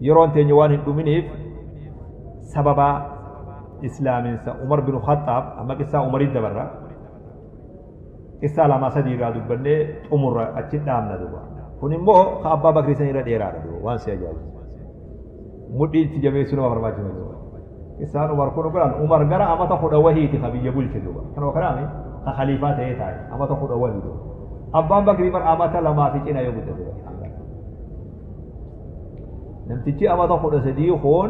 Yeroon teenya waan hin dhuminiif sababa islaaminsa Umar bin Khaxxaab amma qissaa Umarii dabarra. Qissaa lamaa sadii irraa dubbannee xumurra achi dhaabna duuba. Kun immoo ka Abbaa Bakrii san irra dheeraadha duuba waan si ajaa'ibu. Mudhii itti jabeessuu nama barbaachisa duuba. Qissaan Umar kun godhan Umar gara amata kudha wahiiti ka biyya bulche duuba. Kanuma kanaami ka khaliifaa ta'ee taa'e amata kudha wahii duuba. Abbaan Bakrii bar amata lamaa fi cina yoo guddate. Namtichi amata 13 kun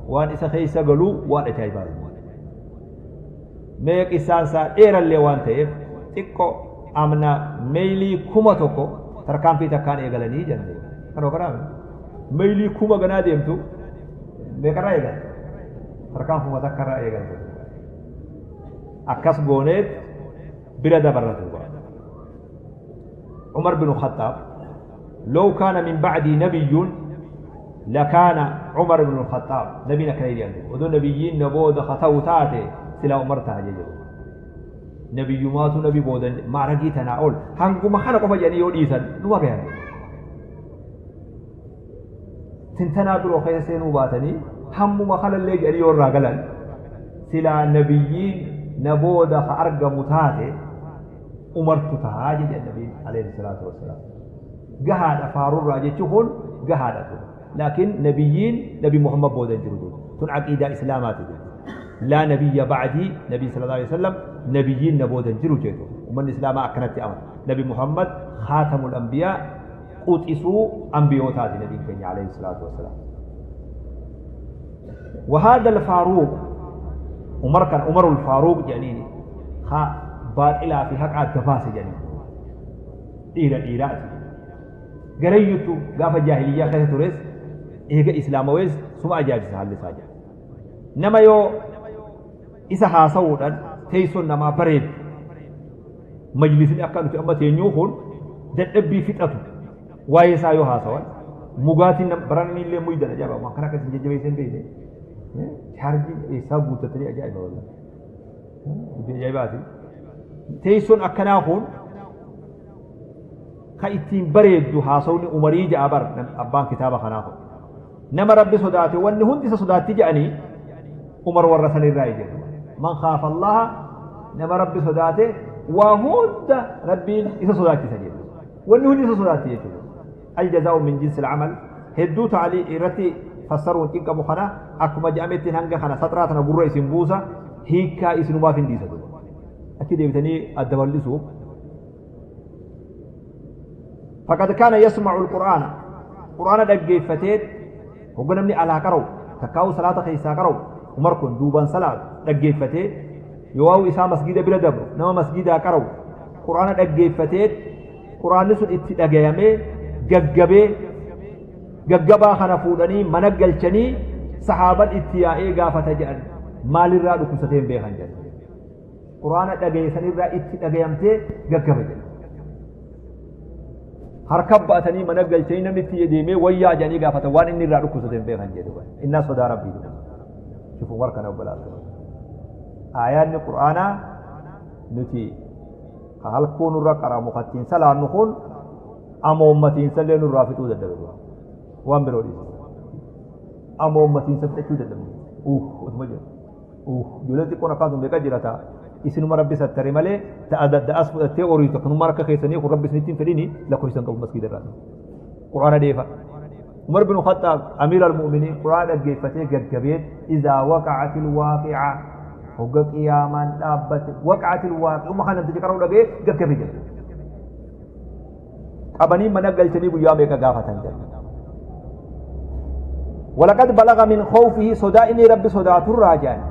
waan isa keessa galu waan ajaa'ibaa. Mee qissaan isaa dheerallee waan ta'eef xiqqoo amna meeylii 1000 tarkaanfii takkaan eegalanii jenne. Kanuma kanaami. Meeylii kuma ganaa deemtu meeqarraa eegal? Tarkaanfuma takkarraa eegalte. Akkas gooneet bira dabarra duuba. Umar bin Khattaab لو كان من بعدي نبي لكان عمر بن الخطاب نبينا كان يجي ودو نبيين نبود خطو تاتي سلا عمر تاجي نبي ماتو نبي بودا ما رجي تناول هنقو ما خلق فجأني يقول إيسان نما بيان تنتنا برو خيسين وباتني هم ما خلق اللي جري يور راجلان سلا نبيين نبود خأرج متاتي عمر تتاجي النبي عليه الصلاة والسلام gahaadha faarurraa jechuun kun gahaadha tun laakiin nabiyyiin nabi Muhammad booda hin jiru tun aqiidaa islaamaati laa nabiyya ba'dii nabii sallallahu alaihi wasallam nabiyyiin na booda hin jiru jeetu ummanni islaamaa akkanatti amana nabi Muhammad khaatamul anbiyaa quxisuu ambiyootaati nabiin keenya alayhi salaatu wassalaam. وهذا الفاروق عمر كان عمر الفاروق جنيني خا باطلا في حق التفاسي جنيني dhiira dhiiraati. Garayyuttu gaafa jaahiliyyaa keessa tures eega islaamawees suma ajaa'ibsiisa haalli isaa jedha. Nama yoo isa haasawuudhaan teessoon namaa bareedu majlisni akka nuti amma teenyuu kun dadhabbii fixatu waa'ee isaa yoo haasawan mugaatiin baranni illee muydan ajaa'iba waan kana akkasiin jajjabeessee hin beekne chaarjii eessaa guuttatanii ajaa'iba wallah dubbii ajaa'ibaati. Teessoon akkanaa kun ka ittiin bareeddu haasawni umarii ja'a bar abbaan kitaaba kanaa kun. Nama rabbi sodaate wanni hundi isa sodaatti ja'anii umar warra san irraa jedhu. Man khaafa Allaha nama rabbi sodaate waa hunda rabbiin isa sodaachisa jedhu. Wanni hundi isa sodaatti jechuudha. Aljazaa'u min jinsi al-amal hedduu ta'alii irratti fassaruun cinqamu kana akkuma jedhametti hanga kana saxraa tana gurra isin buusa hiikkaa isinumaaf hin dhiisa duuba. Achi deebitanii adda bal'isuuf. Faqad kaana yasma'u al-Qur'aana Qur'aana dhaggeeffatee hogga namni alaa qara'u takkaa'u salaata keessaa qara'u Umar kun duubaan salaatu dhaggeeffatee yoo isaa masgiida bira dabru nama masgiidaa qara'u Qur'aana dhaggeeffatee Qur'aanni sun itti dhagayamee gaggabee gaggabaa kana fuudhanii mana galchanii sahaaban itti yaa'ee gaafata jedhan maalirraa dhukkubsatee hin beekan jedhan. Qur'aana dhagaye sanirraa itti dhagayamtee gaggaba jedhan. Harka ba'atanii mana galchanii namni itti deemee wayyaa jedhanii gaafatan waan inni irraa dhukkubsate hin beekan jedhu. Innaa sodaa rabbii jedhu. Shufu Umar kana obbolaa. Aayaanni Qur'aanaa nuti ka halkuu nurra qaramu ka ittiin salaannu kun amoommatiinsallee nurraa fixuu dadhabe waan biroo dhiise amoommatiinsa fixachuu dadhabe uuf utuma jedhu uuf ijoollee xiqqoon akkaan sun beekaa jira ta'a isinuma rabbi sattare malee ta'a da'as fudhattee oriitu akkanummaa harka keessanii kun rabbi isinitti hin fedhini lakkoofsa hin qabu masgiida irraa quraana deefa Umar bin Khattaab Amiir al-Mu'miniin quraana dhaggeeffatee gaggabee izaa waqa'atil waaqi'a hogga qiyaamaan dhaabbate waqa'atil waaqi'uma kan namtichi qara'u dhaga'ee gaggabe jedhe. Qabanii mana galchanii guyyaa meeqa gaafatan jedhe. Walaqad balaga min khawfihi sodaa inni rabbi sodaaturraa jedhan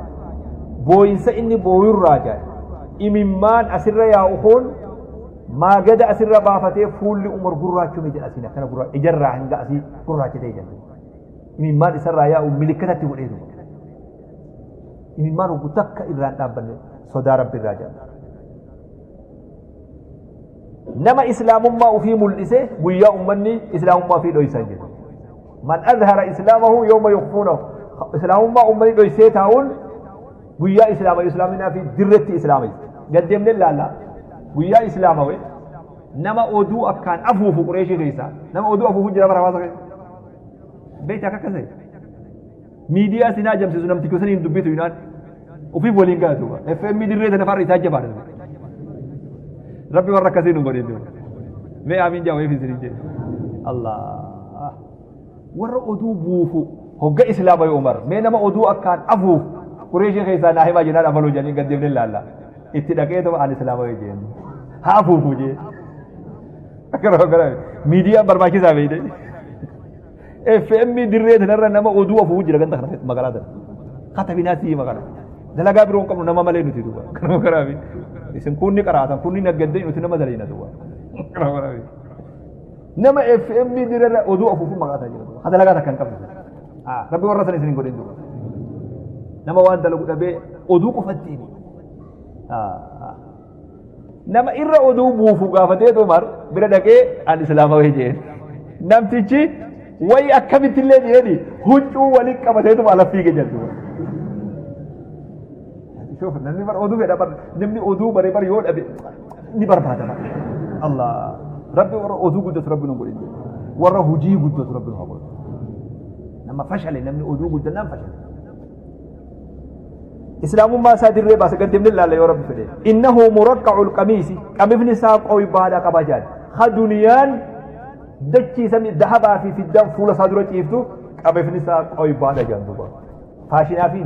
booyinsa inni booyurraa jedhan imimmaan asirra yaa'u kun maagada asirra baafatee fuulli umar gurraachume jedha asiin akkana gurraa ijarraa hanga asii gurraachatee jedha. Imimmaan isarraa yaa'u milikkatatti godhee duba. Imimmaan hoggu takka irraa hin dhaabbanne sodaa rabbi irraa jedha. Nama islaamummaa ofii mul'ise guyyaa ummanni islaamummaa ofii dhoysan jedhu. Man azhara islaamahu yawma yukhfuunahu. Islaamummaa ummanni dhoysee taa'uun guyyaa islaama islaaminaa fi dirretti islaama. Gad deemnee ilaalla. Guyyaa islaamawe nama oduu akkaan afuufu Qureeshii keessaa nama oduu afuufu jira bara hawaasa keessa. Beektaa akka akkasii. Miidiyaa sinaa ajamsiisu namtichi saniin dubbitu hinaan ofiif waliin gaatu. FM dirree sana farri isaa jabaadha. Rabbi warra akkasii nu godhe. Mee amiin jaa wayiif isin jedhe. Allah. Warra oduu buufu hogga islaama yoo Umar mee nama oduu akkaan afuuf Qureeshii keessaa naa himaa jennaan amaluu jedhanii gad deemnee laalla. Itti dhaqee ta'u an islaama yoo jeen. Haa afuufu jee. Akkana akkana miidiyaan barbaachisaa beeyte. FM dirree tanarra nama oduu afuufu jira ganda kana keessa magaalaa tana. Katabinaa sii magaalaa. Dalagaa biroo hin qabnu nama malee nuti duuba. Kanuma kanaafi isin kunni qaraatan kunni naggaddee nuti nama daleena duuba. Kanuma kanaafi. Nama FM dirree oduu afuufu magaalaa jira duuba. Ha dalagaa takka hin qabnu. Rabbi warra sana isin hin godhin duuba. Nama waan dalagu dhabee oduu qofatti himi. Nama irra oduu buufu gaafatee Umar bira dhaqee an islaama wayii jeen. Namtichi wayi akkamitti illee jeeni huccuu waliin qabateetuma ala fiige jedhu. Shoof namni bar oduu fedha bar namni oduu bare bar yoo dhabe ni barbaada bar. Allah rabbi warra oduu guddatu rabbi nu godhin warra hojii guddatu rabbi nu haa godhu. Nama fashale namni oduu guddannaan fashale. Islaamummaa isaa dirree baasa gad deemnee ilaalla yoo rabbi fedhe. Innahu muraqqa'ul qamiisi qamifni isaa qoybaadha qaba jedhan. Ha duniyaan dachii samii dahabaa fi fiddaan fuula isaa dura ciiftu qamifni isaa qoybaadha jedhan duuba. Faashinaa fi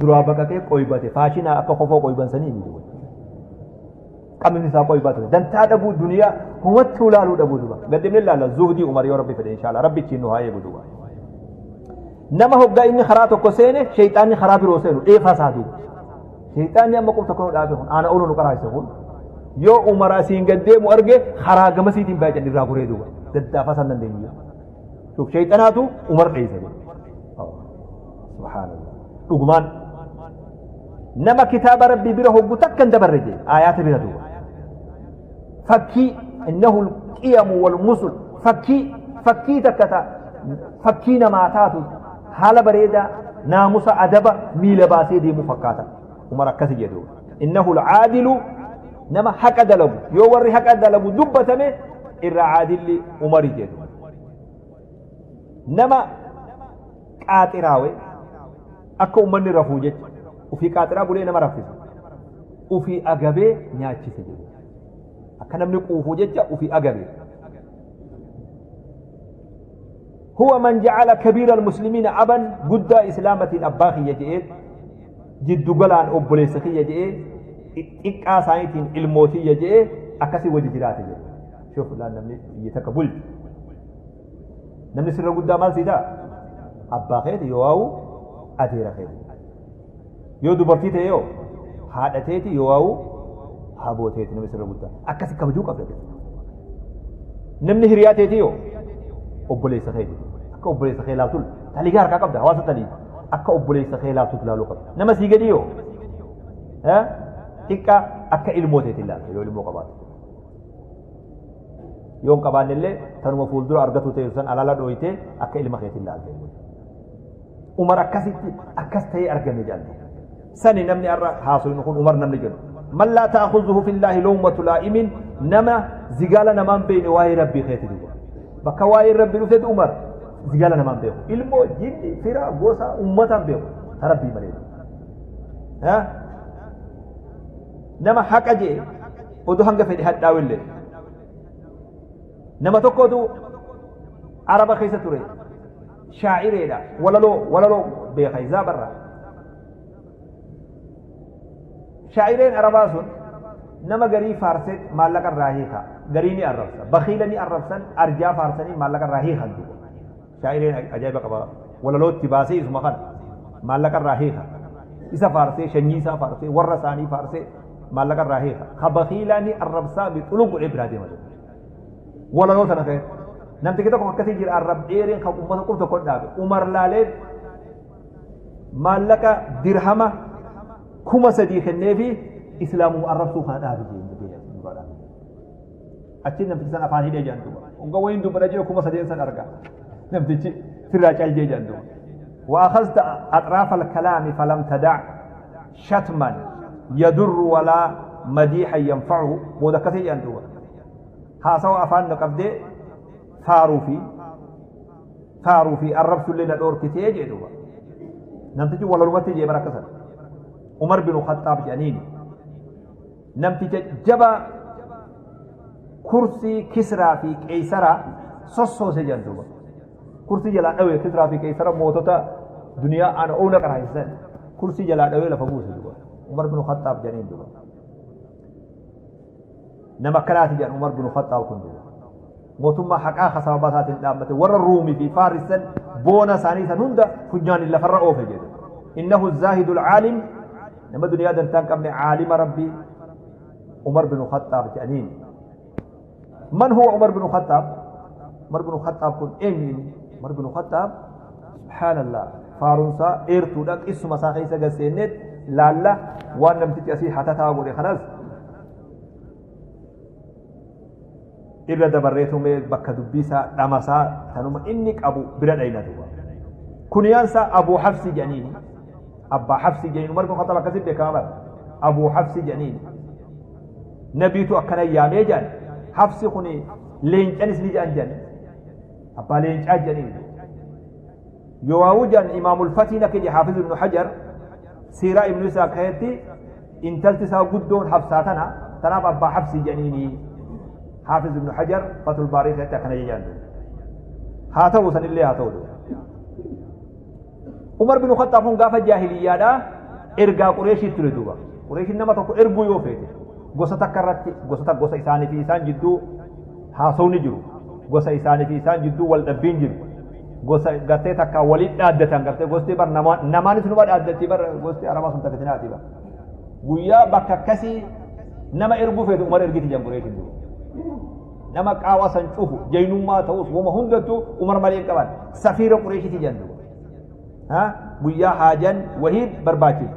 duraa baqaqee qoybate faashinaa akka kofoo qoyban sanii ni duuba. Qamifni isaa qoybaa ture. Dantaa dhabuu duniyaa humatti ulaaluu dhabuu duuba. Gad deemnee ilaalla zuhdii Umar yoo rabbi fedhe inshaalla rabbi ittiin nu haa eegu duuba. Nama hoggaa inni karaa tokko seene sheyxaanni karaa biroo seenu dheefaa isaa duuba. Sheyxaanni amma qub tokko nu dhaabe kun aana oolu nu qaraasise kun yoo Umar asiin gad deemu arge karaa gamasiitiin baay'ee irraa goree duuba. Daddaafa san dandeenyu. Shuf sheyxanaatu Umar dheeyse. Subhaanallah. Dhugumaan nama kitaaba rabbii bira hoggu takka hin dabarre jee aayaata bira duuba. Fakkii innahu qiyamu wal musul fakkii fakkii takka ta fakkii namaa taatu haala bareedaa naamusa adaba miila baasee deemu fakkaata. Umar akkasi jedhu. Innahu alcaadilu nama haqa dalagu yoo warri haqa dalagu dubbatame irra caadilli Umari jedhu. Nama qaaxiraawe akka ummanni rafuu jecha ufii qaaxiraa bulee nama raffisa. Ufii agabee nyaachise jedhu. Akka namni quufuu jecha ufii agabee. Huwa man ja'ala kabiira almuslimiina aban guddaa islaamatiin abbaa kiyya je'ee jiddu galaan obboleessa kiyya je'ee xiqqaa isaaniitiin ilmoo tiyya je'ee akkasii wajji jiraate jedhe. Shuf laan namni biyya takka bulchu. Namni sirra guddaa maal sii ta'a? Abbaa keeti yoo waa'u adeera keeti. Yoo dubartii ta'e yoo haadha teeti yoo waa'u haboo teeti namni sirra guddaa. Akkasi kabajuu qabda. Namni hiriyaa teeti yoo obboleessa keeti. Akka obboleessa kee ilaaltu taligaa harkaa qabda hawaasa talii. Akka obboleessa kee ilaaltutti ilaaluu qabda. Nama sii gadi yoo xiqqaa akka ilmoo teeti ilaalta yoo ilmoo qabaatte. Yoo hin qabaanne illee tanuma fuuldura argatu ta'e san alala dhooytee akka ilma keetiin laalte. Umar akkasitti akkas ta'ee argame jedhan. Sani namni har'a haasofnu kun Umar namni jedhu. Man laa ta'khuzuhu fillaahi lawmatu laa'imin nama zigaala namaan beekne waa'ee rabbii keeti duuba. Bakka waa'ee rabbii dhuftetti Umar zigaala namaan beeku. Ilmoo, jinni, fira, gosa, uummataan beeku. Ta rabbii malee. Nama haqa jee oduu hanga fedhe hadhaawillee. Nama tokkotu Araba keessa ture. Shaa'ireedha. Walaloo walaloo beeka isaa barra. Shaa'ireen Arabaa sun nama garii faarsee maallaqa irraa hiika. Garii ni arrabsa. Bakiila ni arrabsan arjaa faarsanii maallaqa irraa hiikan duuba. Shaa'ireen ajaa'iba qaba. Walalootti baasee isuma kana maallaqa irraa hiika. Isa faarsee shanyii isaa faarsee warra isaanii faarsee maallaqa irraa hiika. Ka bakiilaa ni arrabsaa bi xuluu godhee biraa deema. Walaloo sana ka'e. Namtichi tokko akkasii jira arrab dheereen kan uummata qub tokko dhaabe. Umar laalee maallaqa dirhama 3000 kenneefi islaamuma arrabsuu kana dhaabe jee. Achi namtichi san afaan hidhee jedhan duuba. Hogga wayiin dubbadha jiru 3000 san arga. Namtichi sirraa caljee jedhan duuba. وأخذت أطراف الكلام فلم تدع شتما يضر ولا مديحا ينفعه بودا كثير jedhan duuba. Haasawa afaan nu qabdee faaruu fi Faaruu fi arrabsullee na dhoorkitee jee duuba. Namtichi walalumatti jee bara akkasan. Umar bin Khaxxaab jedhaniini. Namticha jabaa kursii Kisraa fi Qeeysaraa sossoose jedhan duuba. Kursii jalaa dhawee Kisraa fi Qeeysara mootota duniyaa ana oona qaraaysan kursii jalaa dhawee lafa buuse duuba. Umar bin Khaxxaab jedhaniin duuba. Nama akkanaati jedhan Umar bin Khaxxaab kun duuba. Mootummaa haqaa ka sababa isaatiin dhaabbate warra Ruumii fi Faarisan boona isaanii san hunda funyaaniin lafarra oofe jedhe. Innahu zaahidul caalim, nama duniyaa dantaa hin qabne, caalima Rabbii Umar bin Khaxxaab jedhaniin. Man huwa Umar bin Khaxxaab? Umar bin Khaxxaab kun eenyu inni? Umar bin Khaxxaab, subhaanallah, faarunsaa dheertuudha, qissuma isaa keessa gad seenneet laalla. Waan namtichi asii hatataa godhe kanas irra dabarreetu mee bakka dubbii isaa dhamasaa tanuma inni qabu bira dhayna duuba. Kuniyaan isaa Abuu Hafsi jedhaniini. Abbaa Hafsi jedhaniin Umar bin Khaxxaab akkasitti beekama bara. Abuu Hafsi jedhaniini. Nabiitu akkana yaamee jedhan. Hafsi kuni leencanis ni jedhan jedhan. Abbaa leencaa jedhaniini. Yowaawuu jedhan Imaamul Fatiin akka jedhe Haafiz Ibnu Hajar siiraa Ibnu Isaa keessatti intalti isaa guddoon Hafsaa tana, tanaaf Abbaa Hafsii jedhaniini. Haafiz Ibnu Hajar Fatul Baarii keessatti akkana jedhan. Haa ta'u sanillee haa ta'u. Umar bin Khattaab kun gaafa jaahiliyyaadhaa ergaa Qureeshii ture duuba. Qureeshiin nama tokko erguu yoo feete gosa takka irratti gosa gosa isaanii fi isaan jidduu haasawni jiru. Gosa isaanii fi isaan jidduu wal dhabbiin jiru. Gosa gartee takka waliin dhaaddatan, gartee gosti bar namaanis numa dhaaddatti bar, gosti Arabaa sun takkatinaati bar. Guyyaa bakka akkasii nama erguu feetu Umar ergiti jedhan Qureeshiin duuba. Nama qaawa san cufu jaynummaa ta'us wama hundattuu Umar malee hin qaban. Safiira Qureeshiiti jedhan duuba. Guyyaa haajan wahii barbaachisu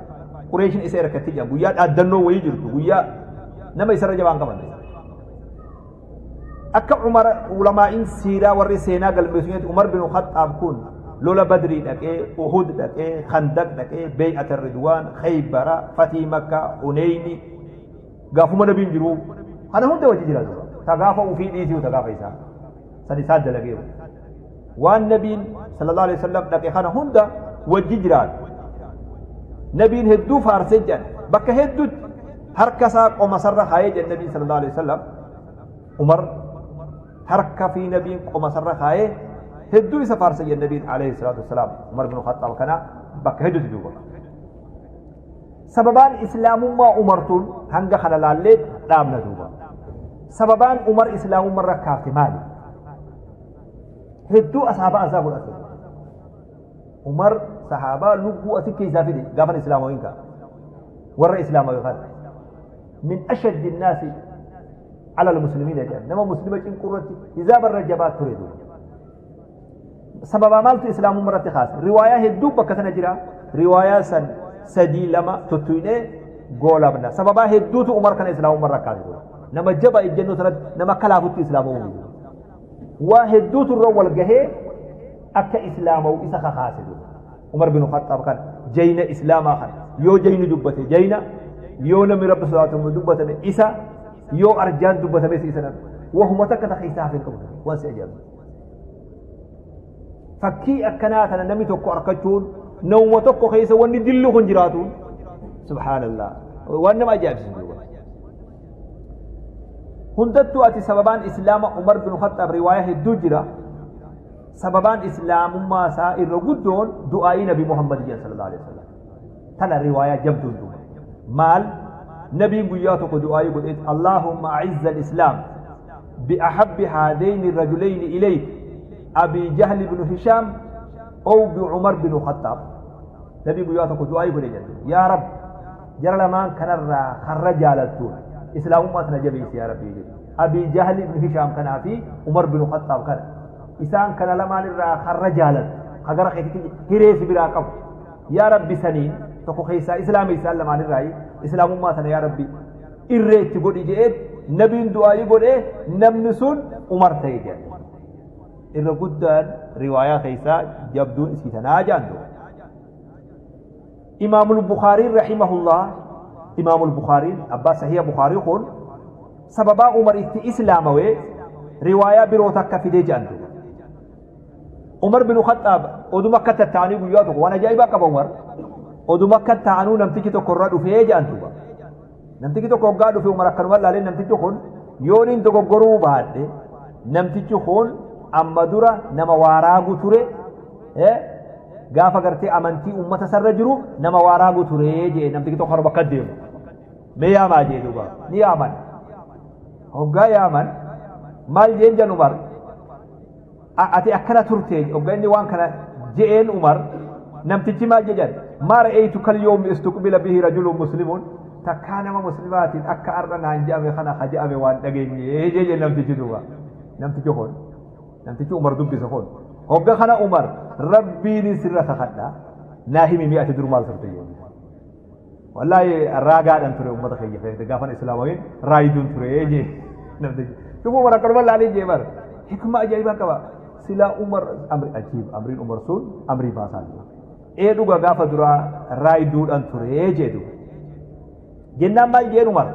Qureeshiin isa erkatti jedhan, guyyaa dhaaddannoo wahii jirtu, guyyaa nama isarra jabaan qaban. Akka Umar ulamaa'iin siiraa warri seenaa galmeessu jedhu, Umar bin Khaxxaab kun lola Badrii dhaqee, Uhud dhaqee, Khandaq dhaqee, Beey'ata Ridwaan, Khaybara, Fatii Makkaa, Huneyni, gaafuma nabiin jiru kana hunda wajji jira duuba. Ta gaafa ufii dhiisuu, ta gaafa isaa san isaa dalagee waan nabiin sallallahu alaihi wasallam dhaqe kana hunda wajji jiraatu. Nabiin hedduu faarsee jedhan, bakka hedduutti harka isaa qoma sarra kaayee jedhan. Nabiin sallallahu alaihi wasallam Umar harka fi nabiin qoma sarra kaayee hedduu isa faarse jedhan nabiin alaihi salaatu wassalaam Umar bin Khattaab kana bakka hedduutti duuba. Sababaan islaamummaa Umartuun hanga kana laallee dhaabna duuba. Sababaan Umar islaamummaa irra kaafte maali? Hedduu asaabaa asaa godhate. Umar sahaabaa lubbuu asi keessaa fide gaafan islaamawiin ka'a. Warra islaamawii kana. Min ashaddi naasi ala almuslimiina jedhan, nama muslima cinquu irratti hizaaba irra jabaa ture duuba. Sababaa maaltu islaamummaa irratti kaase? Riwaayaa hedduu bakka sana jira. Riwaayaa san sadii lama tuttuynee goolabna. Sababaa hedduutu Umar kana islaamummaa irra kaase ture. Nama jaba ejjennoo sanatti nama akka laafutti islaamummaa. Waa hedduutu irra wal gahee akka islaamawu isa kakaase ture. Umar bin Khattaab kana jayna islaamaa kana yoo jayni dubbate jayna, yoo namni Rabbi sodaatamu dubbatame isa, yoo arjaan dubbatames isa, namni wahuma takka ta keessaa hafe hin qabu. Waan si ajaa'ibu. Fakkii akkanaa tana namni tokko arkachuun, namuma tokko keessa wanni dilli kun jiraatuun, subhaanallah, waan nama ajaa'ibsiisu duuba. Hundattuu ati sababaan islaama Umar bin Khattaab riwaaya hedduu jira. Sababaan islaamummaa isaa irra guddoon du'aa'ii Nabi Muhammad jedhan sallallahu alaihi wasallam. Tana riwaayaa jabduun duuba. Maal nabiin guyyaa tokko du'aa'ii godheet, Allahumma a'izza al-islaam bi ahabbi haadayni rajulayni ilayk Abi Jahl ibn Hisham ow bi Umar bin Khattaab. Nabiin guyyaa tokko du'aa'ii godhe jedhe, yaa Rabbi, jara lamaan kanarraa karra jaalattuun islaamummaa tana jabeessi yaa Rabbi jedhe. Abi Jahl ibn Hisham kanaa fi Umar bin Khattaab kana, isaan kana lamaan irraa karra jaalattu ka gara keetitti hiree si biraa qabu yaa Rabbi saniin tokko keessaa islaama isaan lamaan irraa islaamummaa tana yaa Rabbi irree itti godhi jedheet nabiin du'aa'ii godhee, namni sun Umar ta'e jedhe. Irra guddaan riwaayaa keessaa jabduun isii tanaa jedhan duuba. Imaamul Bukhaariin rahimahullah, Imaamul Bukhaariin abbaa sahiha Bukhaarii kun sababaa Umar itti islaamawee riwaayaa biroo takka fidee jedhan duuba. Umar bin Khaxxaab oduma akka tatta'anii guyyaa tokko waan ajaa'ibaa qaba Umar. Oduma akka ta'anuu namtichi tokko irra dhufee jedhan duuba. Namtichi tokko hoggaa dhufe Umar akkanuma ilaalee namtichi kun yoon hin dogoggoruu baadhe namtichi kun amma dura nama waaraagu ture gaafa gartee amantii uummata sarra jiru nama waaraagu ture jee namtichi tokko haruma akka deemu. Mee yaamaa jee duuba ni yaaman. Hoggaa yaaman maal jeen jan Umar ati akkana turte hoggaa inni waan kana je'een Umar namtichi maal jedhan maa ra'aytu kal yawmi istuqbila bihi rajulun muslimun takkaa nama muslimaatiin akka har'a naan je'ame kana ha je'ame waan dhageenye jee namtichi duuba namtichi kun namtichi Umar dubbise kun hogga kana Umar rabbiin sirra kakadha naa himi mee ati dur maal turte jee Wallaahi raagaadhaan ture uummata keenya keessatti gaafan islaamawiin raayiduun ture jee namtichi. Cufu Umar akkanuma laalee jee bar. Hikma ajaa'ibaa qaba. Silaa Umar amri ajiib amriin Umar sun amrii baasaa jiru. Ee dhuga gaafa duraa raayiduudhaan ture jee duuba. Jennaan maal jeen Umar?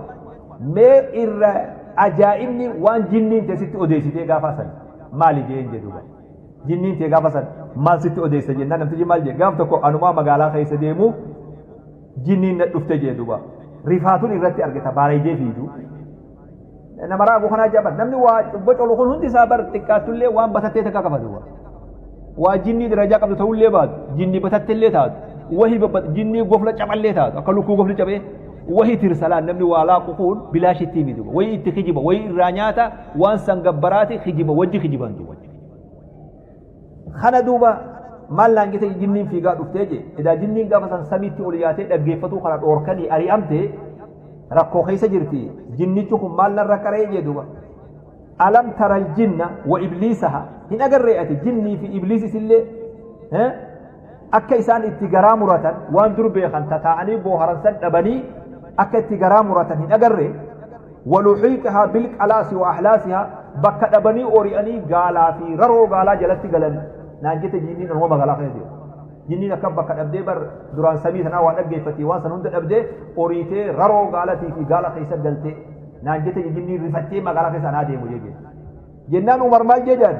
Mee irra ajaa'ibni waan jinniin ta'e sitti odeessitee gaafa san maali jeen jee duuba. Jinniin tee gaafa san maal sitti odeessa jennaan namtichi maal jee gaaf tokko anumaa magaalaa keessa deemu jinniin na dhufte jee duuba rifaatuun irratti argata baaraydee fiidu. Nama raagu kanaa jaban namni waa bocolu kun hundi isaa bar xiqqaattullee waan batattee takka qaba duuba. Waa jinnii darajaa qabdu ta'ullee baatu jinnii batattellee taatu wahi jinnii gofla caballee taatu akka lukkuu gofli cabee wahi tirsalaan namni waa laaqu kun bilaashitti himi duuba wahi itti kijiba wahi irraa nyaata waan san gabbaraati kijiba wajji kijiban duuba. Kana duuba maal naan jete jinniin fiigaa dhuftee jee edaa jinniin gaafa san samiitti ol yaatee dhaggeeffatuu kana dhoorkanii ari'amte rakkoo keessa jirti jinnichi kun maal narra qaree jee duuba alam taral jinna wa ibliisaha hin agarree ati jinnii fi ibliis isillee akka isaan itti garaa muratan waan dur beekan tataa'anii booharan san dhabanii akka itti garaa muratan hin agarree waluxiiqahaa bilqalaasi wa ahlaasihaa bakka dhabanii ori'anii gaalaa fi raroo gaalaa jalatti galan naan jette jinniin orma magaalaa keessa jiru. Jinniin akka bakka dhabdee bar duraan samii sanaa waa dhaggeeffatti waan san hunda dhabdee oriitee raroo gaalatii fi gaala keessa galtee naan jette jinniin rifattee magaalaa keessa anaa deemu jee Jennaan Umar maal jee jedhan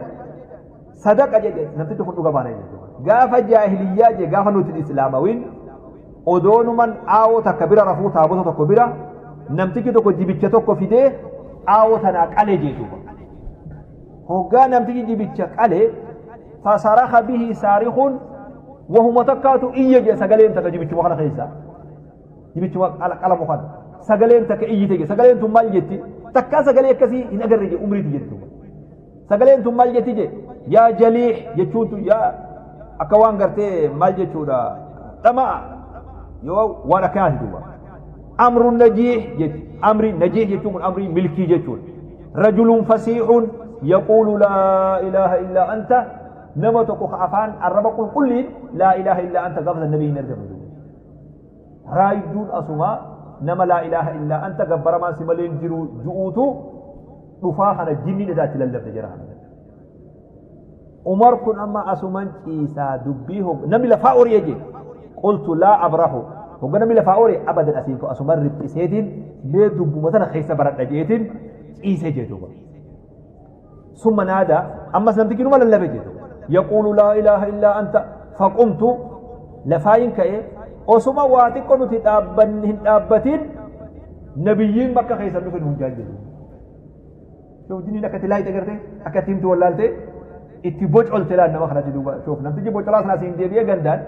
sadaqa jee namtichi kun dhuga baana jee gaafa jaahiliyyaa jee gaafa nuti islaamawiin odoonuman aawoo takka bira rafuu taabota tokko bira namtichi tokko jibicha tokko fidee aawoo tanaa qale jee duuba. Hoggaa namtichi jibicha qale fasaraka bihi saarikun wahuma takkaatu iyya jee sagaleen takka jibichuma kana keessa. Jibichuma qalamu kana sagaleen takka iyyite jee sagaleen tun maal jetti takkaa sagalee akkasii hin agarre jee umriiti jetti duuba. Sagaleen tun maal jetti jee yaa jaliix jechuun tun yaa akka waan gartee maal jechuudha dhama'a yoo waan akkanaati duuba. Amru najiix jetti amri najiix jechuun kun amrii milkii jechuudha. Rajulun fasiixun yaquulu laa ilaaha illaa anta nama tokko ka afaan arraba qulqulliin laa ilaaha illaa anta gaafa san nabii hin argamu. Raayidduun asumaa nama laa ilaaha illaa anta gabbaramaan si malee hin jiru ju'uutu dhufaa kana jinniin edaa itti lallabde jara kana. Umar kun amma asuman ciisaa dubbii hog namni lafaa ori'e jee qultu laa abrahu hogga namni lafaa ori'e abadan asiin ko asuman riphiseetiin mee dubbuma tana keessa baradha jeetiin ciisee jee duuba. Summa naadaa ammas namtichi numa lallabe jee duuba. Yaquulu laa ilaaha illaa anta faqumtu lafaayin ka'e osuma waa xiqqo nuti dhaabbanni hin dhaabbatin nabiyyiin bakka keessan dhufe nuun jaan jedhu. Shoof jinniin akka itti laayite gartee akka itti himtu wallaalte itti bocolte laan nama kanatti duuba shoof namtichi bocolaa sana asiin deebi'ee gandaan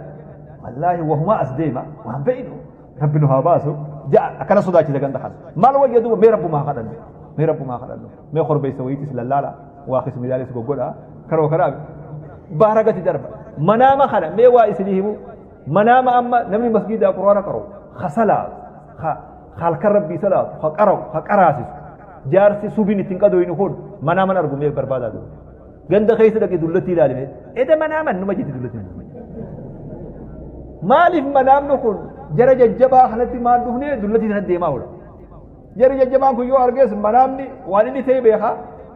wallaahi wahumaa as deema waan beeynu rabbi nu haa baasu ja'a akkana sodaachise ganda kana maal wayya duuba mee rabbumaa kadhannu mee rabbumaa kadhannu mee korbeessa wayiitis lallaala waa kismidaalis goggodha karoo kanaa baara gati darba manaama kana mee waa isinii himu manaama amma namni masgiidaa quraana qaru ka salaatu ka halkan rabbii salaatu ka qara'u ka qaraasisu jaarsi subiin ittiin qadoynu kun manaaman argu mee barbaadaa duuba ganda keessa dhaqee dullatti ilaalime eda manaaman numa jetti dullatti maaliif manaamni kun jara jajjabaa kanatti maal dhufnee dullatti sanatti deemaa oola Jarri jajjabaan kun yoo argees manaamni waan inni ta'e beeka.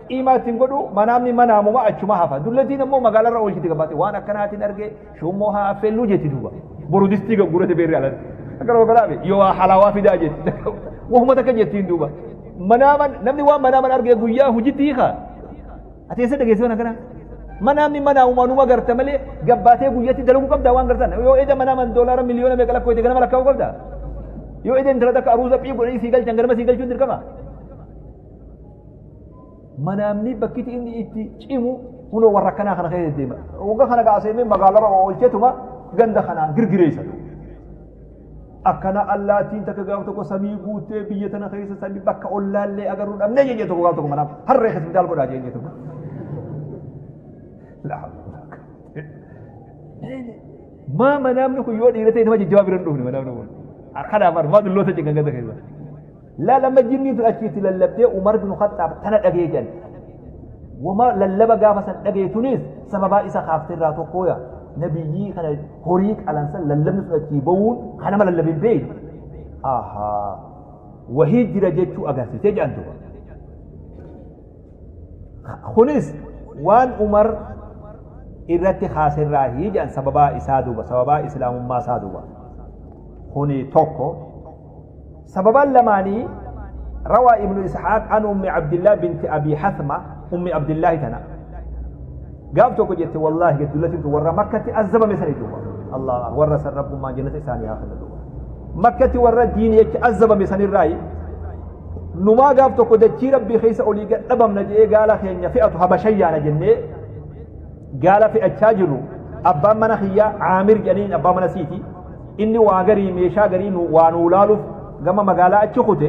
Qiimaa ittiin godhu manaamni manaamuma achuma hafa. Dullattiin ammoo magaalarra oolchiti gabaate waan akkanaatiin arge shummoo haa affeelluu jetti duuba. Boru distii gaggurate beerri alatti. Akka nama kanaafi yoo waa halaawaa fidaa jetti. Wahuma takka jettiin duuba. Manaaman namni waan manaaman arge guyyaa hojiitti hiika. Ati eessa dhageesse waan akkanaa? Manaamni manaa umaanuma garta malee gabbaatee guyyatti dalaguu qabdaa waan gartan. Yoo eda manaaman doolaara miliyoona meeqa lakkoofte ganama lakkaa'uu qabdaa. Yoo eda intala takka aruuza phii godhanii sii galchan ganama sii galchuun dirqama. Manaamni bakkiti inni itti cimu hunoo warra akkanaa kana keessa deema. Waggaa kana gaaseenee magaalarra oolchetuma ganda kanaan girgireessa. Akkana allaattiin takka gaaf tokko samii guuttee biyya tana keessa samii bakka ollaallee agarru dhabnee jee tokko gaaf tokko manaaf harree keessa bidaal godhaa jee tokko. Maa manaamni kun yoo dhiira ta'e nama jajjabaa bira hin dhufne manaamni kun. Akkana bar maa dulloota cinqa ganda keessa. Laa lama jinniin tun achiitti lallabdee Umar bin Khaxxaab tana dhagee jedhan. Wama lallaba gaafa san dhagee tunis sababaa isa kaafte irraa tokkooya. Nabiyyii kana horii qalansan lallabni sun achii ba'uun kan nama lallabin beeku. Ahaa. Wahii jira jechuu agarsiisee jedhan duuba. Kunis waan Umar irratti kaaserraa jedhan sababaa isaa duuba sababaa islaamummaa isaa duuba. Kuni tokko. Sababaan lamaanii روى ابن إسحاق عن أم عبد الله بنت أبي حثمة أم عبد الله تنا قابتو جت والله قلت لك ورا مكة أزب مثل دوبا الله ورا رب ما جنة إساني آخر دوبا مكة ورا الدين يك أزب مثل الرأي نما قابتو كدتشي ربي خيس أولي قد نجي قال خين فئة حبشية أنا جنة قال فئة تاجرو أبا من خيا عامر جنين أبا من سيتي إني واغري ميشا غري وانولالوف gama magaalaa achi kute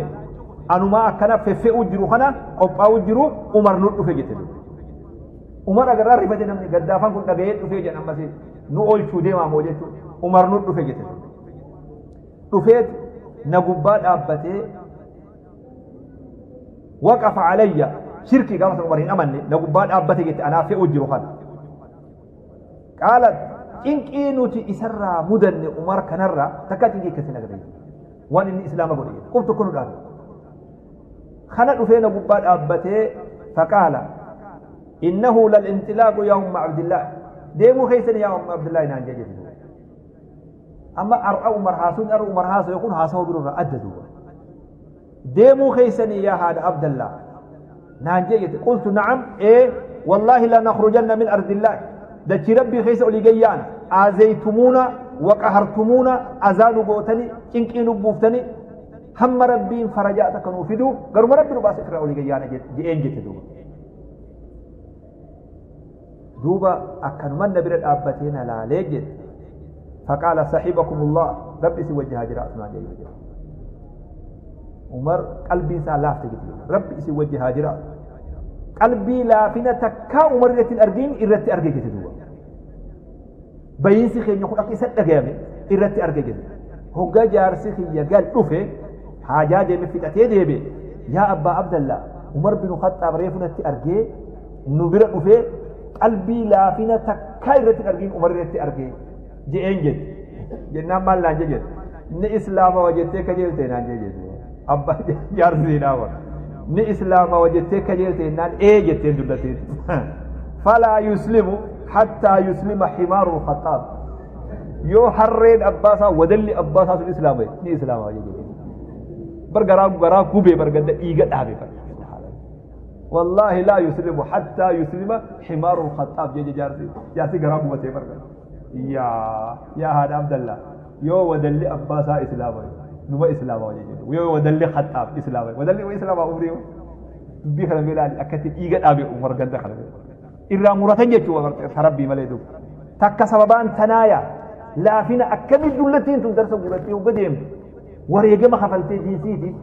anumaa akkana feffe'uu jiru kana qophaa'uu jiru Umar nu dhufe jette. Umar agarraa rifate namni gaddaafaan kun dhaga'ee dhufee jedhan ammas nu oolchuu deemaa moo jechuun Umar nu dhufe jette. Dhufeet na gubbaa dhaabbatee waqafa alayya shirkii gaafa san Umar hin amanne na gubbaa dhaabbate jette anaa fe'uu jiru kana. Qaala cinqii nuti isarraa mudanne Umar kanarraa takkaa cinqii akkasii agarre. Waan inni islaama godhe qof tokko nu dhaabe. Kana dhufee na gubbaa dhaabbatee faqaala innahu lal inxilaaqu yaa umma Abdillah deemuu keessan yaa umma Abdillah naan jedhe. Amma har'a Umar haasuun har'a Umar haasa'e kun haasawa biroo adda duuba. Deemuu keessanii yaa haadha Abdallah naan jedhe qultu na'am ee wallaahi lanakhrujanna min ardillah dachii rabbii keessa olii gayyaan aazeytumuuna waqahartumuuna azaa nu gootani cinqii nu buuftani hamma rabbiin farajaa takka nuu fidu garuma rabbi nu baase irraa olii gayyaana je'een jette duuba. Duuba akkanuman na bira dhaabbatee na laalee jedhe faqaala sahibakumullah rabbi isin wajji haa jiraatu naan jedhe. Umar qalbiin isaa laafte jette rabbi isin wajji haa jiraatu. Qalbii laafina takkaa Umar irratti hin argin irratti arge jette duuba. Bayiinsi keenya kun akka isa dhagayame irratti arge jette. Hoggaa jaarsi kiyya gal dhufe haajaa deeme fixatee deebe yaa abbaa Abdallah Umar bin Khaxxaab reefu natti argee nu bira dhufee qalbii laafina takkaa irratti hin argin Umar irratti argee je'een jette. Jennaan maal naan jette? Ni islaamawa jettee kajeelte naan jette. Abbaa jaarsi dhaaba. Ni islaamawa jettee kajeelte jennaan ee jetteen dubbateen. Falaa yuslimu hattaa yuslima himaaru Khaxxaab. Yoo harreen abbaa isaa wadalli abbaa isaa sun islaamaye ni islaamawa jette. Bar garaa garaa gubee bar ganda dhiiga dhaabe bar. والله لا يسلم حتى يسلم حمار الخطاب جي جارسي جارسي غرا غبته برغ يا يا هذا عبد الله يو ودلي اباسا اسلام نما اسلام وجه يو ودلي خطاب اسلام ودلي اسلام عمري dubbii kana ilaali akkatti dhiiga dhaabe Umar ganda kana irraa muratan jechuu rabbii malee duuba takka sababaan tanaaya laafina akkamii dullattiin tun darsa guurattee hogga deemtu wareegama kafaltee diinsiitiif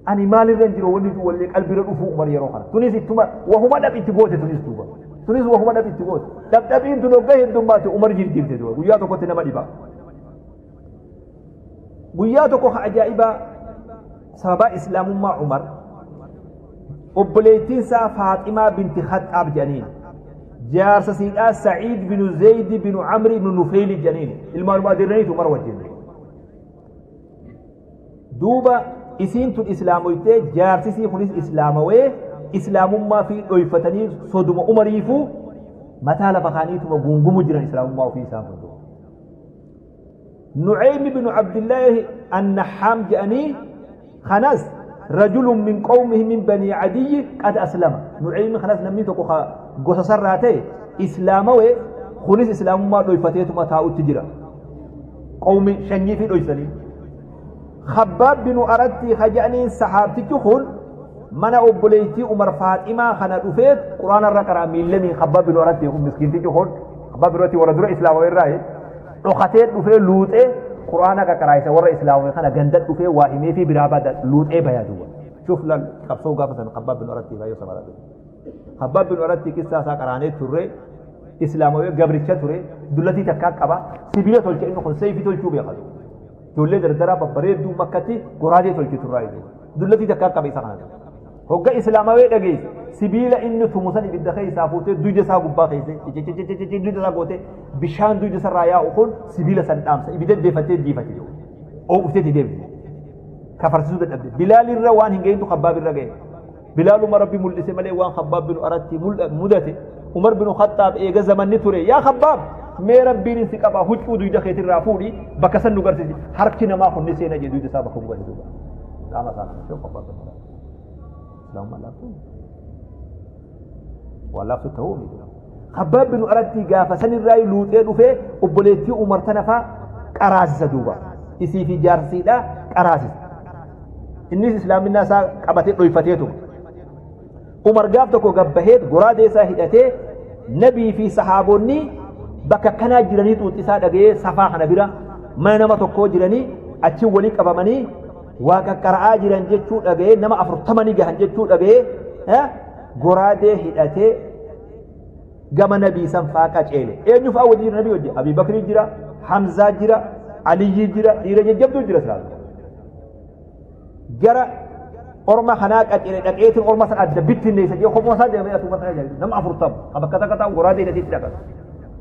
ani maalirra hin jiru wanni wallee qalbiirra dhufuu Umar yeroo kana tunis ittuma wahuma dhab itti goote tunis duuba tunis wahuma dhab itti goote dhabdhabiin tun hogga heddummaate Umar jirjiirte duuba guyyaa tokkotti nama dhiba guyyaa tokko ka ajaa'ibaa sababaa islaamummaa Umar obboleettiin isaa Faaximaa binti Khaxxaab jedhaniin jaarsa siidhaa Sa'iid binu Zeeydi binu Amri binu Nufeeyli jedhaniin ilmaanuma adeeraniitu Umar wajjin duuba isiin tun islaamoytee jaarsisii kunis islaamawee islaamummaa fi dhoyfatanii soduma umariifuu mataa lafa kaaniituma guungumu jiran islaamummaa ofii isaan kun duuba. نعيم بن عبد الله النحام جاني خنس رجل من قومه من بني عدي قد أسلم نعيم خنس نمني تقو قصص راته Islaamawe kunis islaamummaa dhoyfateetuma taa'utti jira. Qawmi shanyii fi dhoysanii. Khabbaab binu Aratti haja'aniin sahaabtichi kun mana obboleettii Umar Faaximaa kana dhufee Quraana irra qaraa miillamiin. Khabbaab binu Aratti kun, miskiintichi kun, Khabbaab binu Aratti warra dura islaamame irraa dhokatee dhufee luuxee Quraana qaqaraayisa. Warra islaamame kana ganda dhufee waa himee fi biraa bada, luuxee bayaa duuba. Shuf lal qabsoo gaafa san Khabbaab binu Aratti baay'ee sabara dhufe. Khabbaab binu Aratti qissaa isaa qaraanee turre. Islaamawee gabricha ture, dullatii takkaa qaba, sibiila tolcha. Inni kun seeyfii tolchuu beeka. Ijoollee dardaraa babbareedduu Makkatti goraadee tolchitu irraa iyyuu dullatii takkaa qaba. Isa kana hogga islaamawee dhageesse, sibiila inni tumu san ibidda keessaa fuutee duyda isaa gubbaa keesse, duyda isaa gootee, bishaan duyda isarraa yaa'u kun sibiila san dhaamsa, ibidda deeffattee jiifate jedhu oo'ufteetti deebite. Kafarsisuu dadhabde. Bilaalirra waan hin gahintu Khabbaab irra gahe. Bilaaluma Rabbi mul'ise malee waan Khabbaab binu Aratti mudate. Umar binu Khattaab eega zamanni ture, "Yaa Khabbaab, mee Rabbiin si qaba, huccuu duyda keetirraa fuudhi, bakka san nu garsiisi, harki namaa kun ni seena," jee. Duyda isaa bakka gubate duuba qaama isaa kana. Shoo Khabbaab binu Aratti islaamummaa laaftuu waan laaftu ta'uu miti. Khabbaab binu Aratti gaafa sanirraa luuxee dhufee obboleettii Umar tana faa qaraasisa duuba, isii fi jaarsiidha qaraasisa. Innis islaaminaa isaa qabatee dhoyfateetu Umar gaaf tokko gabbaheet goraadee isaa hidhatee, nabii fi sahaabonni bakka kanaa jiranii xuuxisaa dhaga'ee, safaa kana bira mana nama tokkoo jiranii achi walii qabamanii waa qaqqara'aa jiran jechuu dhaga'ee, nama 40 gahan jechuu dhaga'ee, goraadee hidhatee gama nabii san faa qaceele. Eenyu fa'aa wajji jira nabii wajji? Abii Bakrii jira, Hamzaa jira, Aliyyii jira, dhiira jajjabduu jira silaa. Gara orma kanaa qaceele, dhaqeetiin orma san adda bittinneessa jee kophoo isaa deemee asuma sana jedhu. Nama 40 ka bakka takka ta'u goraadee hidhateetti dhaqan.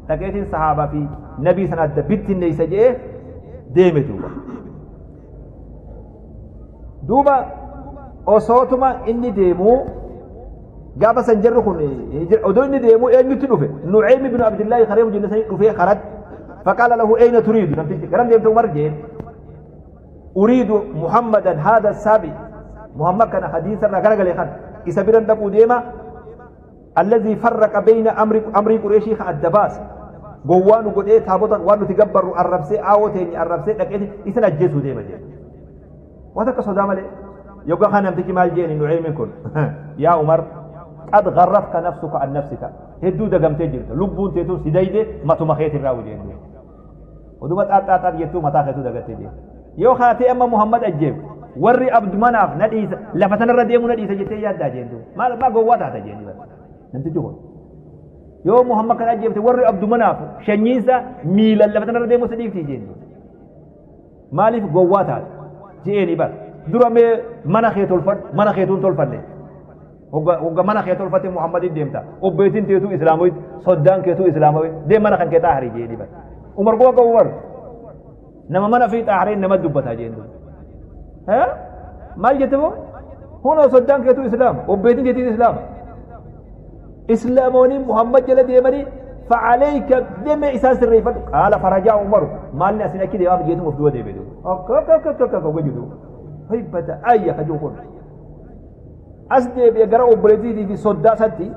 Dhaqeetiin sahaabaa fi nabii san adda bittinneessa jee deeme duuba. Duuba osootuma inni deemuu gaafa san jarri kun odoo inni deemuu eenyutti dhufe? Nu'aymi ibn Abdillaahi kareemu jenne sanii dhufee karatti. Faqaala lahu, "Ayna turiidu?" Namtichi, "Garam deemte, Umar?" jeen. "Uriidu Muhammadan haadha saabi, Muhammad kana hadiisa irraa garagalee kan isa biran dhaquu deema, alladhii farraqa bayna amri amrii Qureeshii ka adda baase, gowwaa nu godhee, taabota waan nuti gabbarru arrabsee, aawoo teenya arrabsee, dhaqeeti isan ajjeesuu deema," jedhe. Waan akka sodaa malee yoggaa kan namtichi maal jeeni Nu'aymin kun? "Yaa Umar, qad gharratka nafsuka an nafsika, hedduu dagamtee jirta, lubbuun teetuun si dayde matuma keetirraa wajeen oduma xaaxaaxaat jettuu mataa keetuu dagattee jee. Yoo kaatee amma Muhammad ajjeef, warri abdu manaaf na dhiisa, lafa tanarra deemuu na dhiisa jettee yaaddaa?" jeen duuba. "Maal maa gowwaa taata?" jeen. Namtichi kun, "Yoo Muhammad kana ajjeefte, warri abdu manaaf shanyiinsa miilan lafa tanarra deemuu si dhiiftii?" jeen. "Maaliif gowwaa taate?" je'eeni bar. "Dura mee mana kee tolfadhu, mana keetuun tolfanne. Hogga mana kee tolfatte Muhammadin deemta. Obbeetiin teetuu islaamawit, soddaan keetuu islaamawit, deem mana kan kee xaahirii," je'eeni bar. Umar gowwa qabu bar. Nama mana fi xaahireen nama dubbataa jeen duuba. "Maal jette moo? Hunoo soddaan keetuu islaama, obbeetiin keetiin islaama. Islaamoonni Muhammad jala deemanii, fa'aleeyka deemee isaan sirreeffadhu." Qaala farajaa Umaru, maalni asin achi deemaaf jeetuma of duba deeme duuba. Akka akka akka akka akka gojitu. Hibbata ayya kajuu kun. As deebi'e gara obboleettiitii fi soddaa isatti.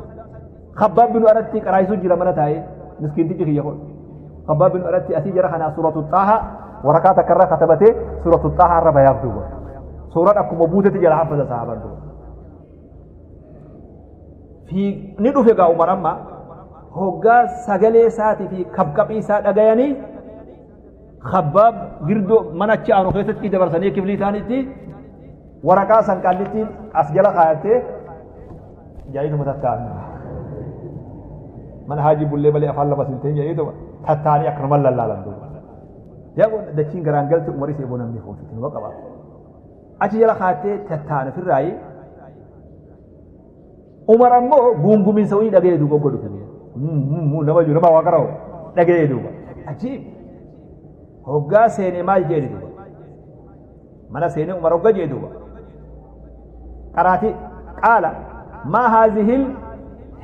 Khabbaab binu Aratti qaraayisuu jira mana taa'ee, miskiintichi kiyya kun. Khabbaab binu Aratti asii jara kanaa suuratu Xaaha waraqaa takka irra katabatee suuratu Xaaha irra bayaaf duuba. Suuraan akkuma buutetti jala hafaza sahaabaan duuba. Fi ni dhufe gaa Umar amma hoggaa sagalee isaatii fi kabqaphii isaa dhagayanii, Khabbaab girdoo mana achi aanu keessatti dabarsanii kiflii isaaniitti waraqaa san qaallittiin as jala kaayattee jaayituma tattaan mana haajii bullee malee afaan lama sinteen jaayituma tattaanii akkanuma lallaalan duuba. Yaa dachiin garaan galte Umaris eeboo namni fuututti numa qaba. Achi jala kaayattee tattaan ofirraayi. Umar ammoo guungumiinsa wayii dhaga'ee duuba godhu dhufe. Nama jiru nama waa qara'u dhaga'ee duuba. Ajiib! Hoggaa seenee maal jedhe duuba? Mana seenee Umar hogga jedhe duuba. Qaraati qaala, "Maa haazihil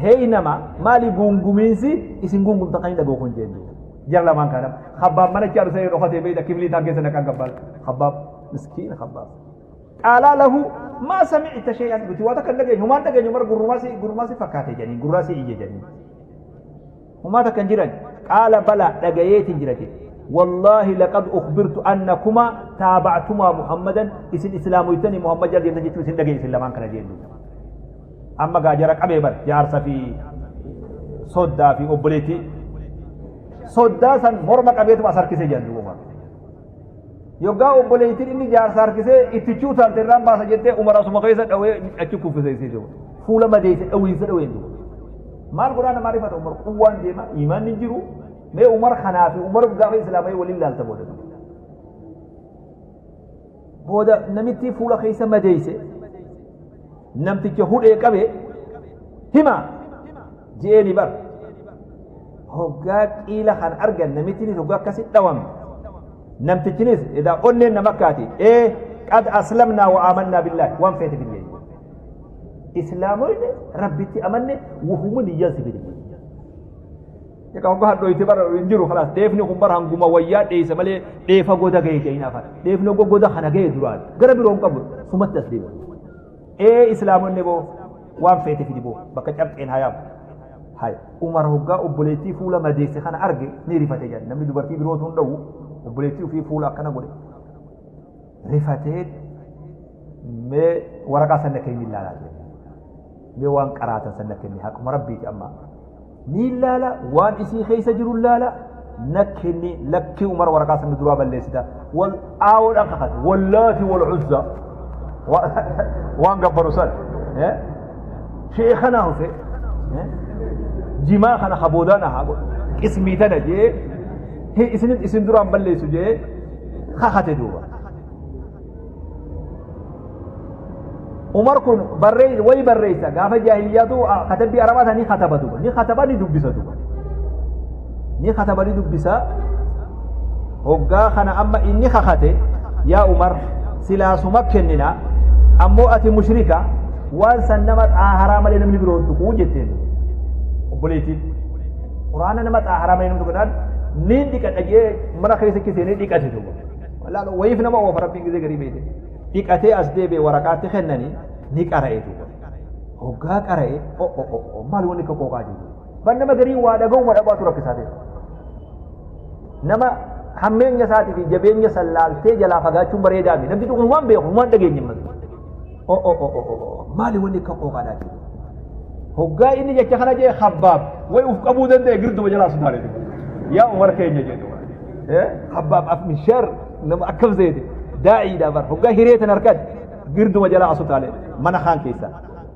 heeynama, maali guungumiinsi isin guungumtan kan hin dhaga'u kun?" jedhe duuba. Jara lamaan kana. Khabbaab mana achi seenee dhokatee beeyta kiflii isaan keessa naqan gabbaal. Khabbaab miskiina Khabbaab. Qaalaa lahu, "Maa sami'ta shay'an," nuti waa takka hin dhageenye, humaan dhageenye Umar, gurrumaa si fakkaate jedhanii, gurraa si iyye jedhanii. Homaa takka hin jiran. Qaala bala dhagayeetiin jira jedhe. Wallaahi laqad ukhbirtu annakumaa taabactumaa Muhammadan isin islaamoytanii Muhammad jala deemtan jechuu isin dhagaye isin lamaan kana jeen duuba. Amma gaa jara qabee bar jaarsa fi soddaa fi obboleettii. Soddaa san morma qabeetuma as harkisee jedhan duuba Umar. Yoggaa obboleettiin inni jaarsa harkisee itti chuutaalte irraan baasa jettee Umar asuma keessa dhawee achi kuffise isii duuba. Fuula madeesse dhawiinsa dhaween duuba. Maal godhaa namaa rifata Umar quwwaan deema iimaanni hin jiru. Mee Umar kanaa fi Umar gaafa islaama'ee waliin laalta booda. Booda namitti fuula keessa madeesse namticha hudhee qabe hima je'eeni bar. Hoggaa qiila kan argan namittinis hoggaa akkasi dhawame. Namtichinis edaa onneen nama akkaati ee qad aslamnaa wa aamannaa billaahi waan feete fidi jedhe. Islaamoyne rabbitti amanne wahuma niyyaan si fide. Egaa hoggaa hadhooyte bara hin jiru kalaas dheefni kun bara hanguma wayyaa dheeysa malee dheefa goda gahe jedhin afaan. Dheefni hoggaa goda kana gahe duraan gara biroo hin qabu sumatti as deema. Ee islaamonni boo waan feete fidi boo bakka cabxeen haa yaamu. Hay Umar hoggaa obboleettii fuula madeesse kana arge ni rifate jedhan namni dubartii birootu hin dhowwu obboleettii ofii fuula akkana godhe. Rifatee mee waraqaa sanna kenni ilaalaa jedhe. Mee waan qaraatan sanna kenni haquma rabbiiti amma. Ni ilaala waan isii keessa jiru ilaala na kenni lakkii Umar waraqaa sanna duraa balleessita. Wal aawoodhaan kakate wallaati wal uzza waan gabbaru san. Sheekana hufe jimaa kana haboodaan haa godhu qismii tana jee isin isin duraan balleessu jee kakate duuba. Umar kun barree wayi barreessa gaafa jaahiliyyaatu katabbii arabaa ni kataba duuba ni kataba ni dubbisa duuba ni kataba ni dubbisa hoggaa kana amma inni kakate yaa Umar silaa suma kennina ammoo ati mushrika waan san nama xaaharaa malee namni biroo hin tuquu jetteen obboleettiin quraana nama xaaharaa malee namni tuqu niin dhiqadha jee mana keessa seenee dhiqate duuba Laal wayiif nama oofa rabbiin gizee garii beekte. Dhiqatee as deebi'e waraqaatti kennanii ni qara'e duuba. Hoggaa qara'e o o o o maal wanni akka qooqaa jiru. Ban nama garii waa dhaga'uma dhabaatu rakkisaa ta'e. Nama hammeenya isaatii fi jabeenya san laaltee jalaa fagaachuun bareedaa miti. Namni dhugumaan beeku waan dhageenye malee. O o o o o maali wanni akka qooqaadhaa jiru. Hoggaa inni jecha kana jee Khabbaab way uf qabuu danda'e girduma jalaa sodaate. Yaa Umar keenya jedhu. Khabbaab af min shar nama akkam seete daa'iidha bar hoggaa hiree tan harkatti girduma jalaa asutaale mana kaan keessa.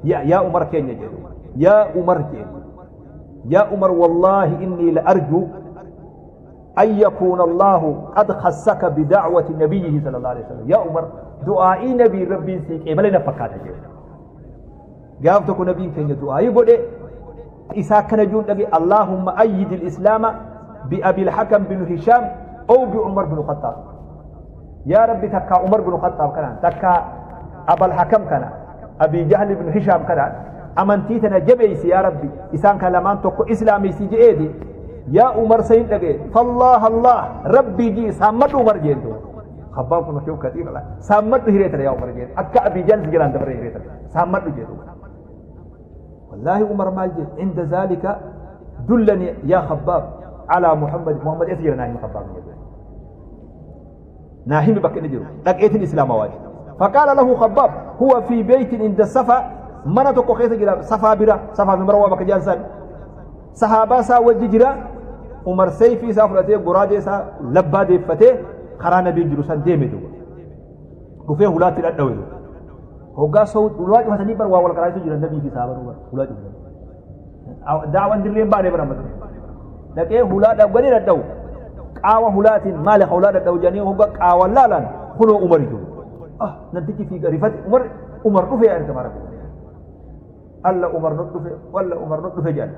Yaa yaa Umar keenya jedhu. Yaa Umar jedhu. Yaa Umar wallaahi innii la arjuu أن يكون الله قد خصك بدعوة نبيه صلى الله عليه وسلم يا عمر دعائي نبي ربي سيك إبلنا فكاتا جيو قاف تكون نبي كان دعائي قد إسا كان جون اللهم أيد الإسلام بأبي الحكم بن هشام أو بعمر بن الخطاب يا ربي تكا عمر بن الخطاب كان تكا أبا الحكم كان أبي جهل بن هشام كان amantii tana jabeeysi yaa rabbi isaan kan lamaan tokko islaameysi je'eeti yaa umar sayin dhagee fallaah allah rabbii jii saammadhu umar jeen duuba abbaan kun shuu katiira la saammadhu hiree tana yaa umar jeen akka abii jahl si jalaan dabaree hiree tana saammadhu jee duuba wallaahi umar maal jee inda zaalika dullani yaa khabbaab alaa muhammad muhammad eessa jira naa himi khabbaab jee naa himi bakka inni jiru dhaqeetiin islaama waaje faqaala lahu khabbaab huwa fi beeytin inda safa mana tokko keessa jira safaa bira safaa fi marwaa bakka jiran san sahaabaa isaa wajji jira umar seeyfii isaa fudhatee goraadee isaa labbaa deeffatee karaa nabiin jiru san deeme duuba dhufee hulaatti dhadhawe duuba hoggaa soo hulaa cufatanii bar waa wal qaraa'isu jiran nabii fi sahaabaa duuba hulaa cufatanii daawwan dirreen baanee bara amma dhaqee hulaa dhawwanii dhadhawu qaawa hulaatiin maali hulaa dhadhawu jedhanii hogga qaawa laalan kunoo umari jiru ah namtichi fiiga rifate umar umar dhufee ergama rabbi alla umar nu dhufe walla umar nu dhufe jedhan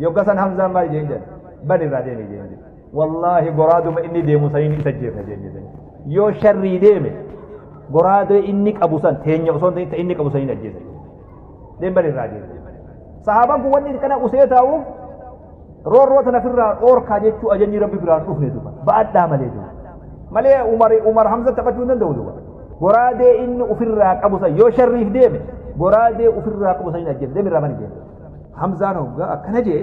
yogga san hamzaan maal jeen jedhan ban irraa deeme jeen jedhan wallaahi goraaduma inni deemu saniin isa jeefna jeen jedhan yoo sharrii deeme goraadee inni qabu san teenya osoo hin ta'in inni qabu saniin ajjeesa deem ban irraa deeme sahaabaan kun wanni kana usee taa'uuf roorroo tana ofirraa dhoorkaa jechuu ajajni rabbi biraan dhufne duba ba'adhaa malee duba malee umar umar hamza taphachuu hin danda'u duba goraadee inni ofirraa qabu san yoo sharriif deeme goraadee ofirraa qabu san hin ajjeefne deemi irraa bani deeme hamzaan hoggaa akkana jee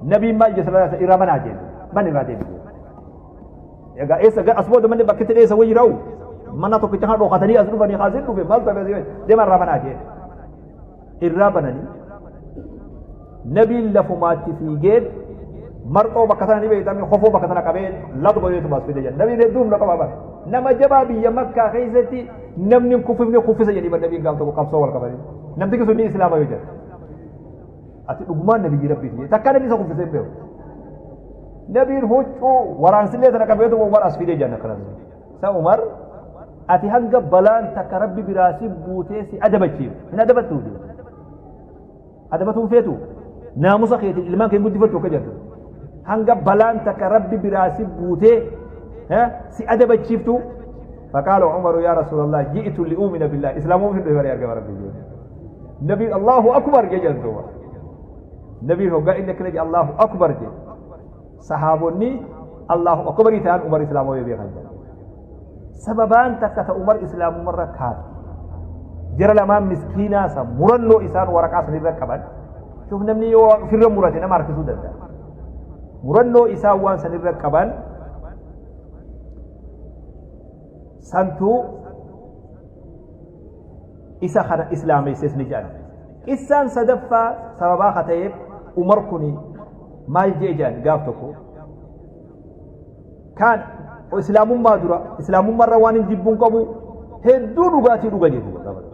Nabiin maal jedhe sallallahu alaihi wasallam? Irraa banaa jedhe. Ban irraa deemi jedhe. Egaa eessa as booda manni bakki itti dheessa wayii rawu mana tokkicha kana dhokatanii as dhufanii kaasin dhufe maal ta'e asii deema irraa banaa jedhe. Irraa bananii nabiin lafumaatti fiigee marxoo bakka sana ni beektame kofoo bakka sana qabee latu godheetu baas fide jedhe. Nabiin hedduu humna qaba bara. Nama jabaa biyya Makkaa keessatti namni hin kuffifne kuffisa jedhii bar nabiin gaaf tokko qabsoo wal qabanii. Namtichi sun ni islaama yoo jedhe. Ati dhugumaan nabiyyi rabbiiti jedhe. Takkaa namni isa kuffisee hin beeku. Nabiin huccuu waraansillee tana qabeetu Umar as fidee jedhan akkana. Sa Umar ati hanga balaan takka rabbi biraa si buutee si adabachiif hin adabattu jedhe. Adabatuun feetu naamusa keetiin ilmaan kee guddifachuu akka jedhu. Hanga balaan takka rabbi biraa si buutee si adabachiiftu. فقال عمر يا رسول الله جئت لأؤمن بالله إسلام في الدنيا يا ربي نبي الله أكبر جل دوبا نبي هو قال إنك نجي الله أكبر جل صحابوني الله أكبر يتان عمر إسلام ويبي خنجر سببان تكت عمر إسلام مرة كات جرى لما مسكينة مرنو إسان ورقة سنرى كبان شوف نمني في الرمورة نما ركزو دلتا مرنو إسان وان سنرى كبان santuu isa kana islaameesses ni jedhan. Qissaan sadaffaa sababaa ka ta'eef Umar kuni maal jee jedhan gaaf tokko kaan islaamummaa dura islaamummaarra waan hin jibbuun qabu hedduu dhugaatii dhuga jedhu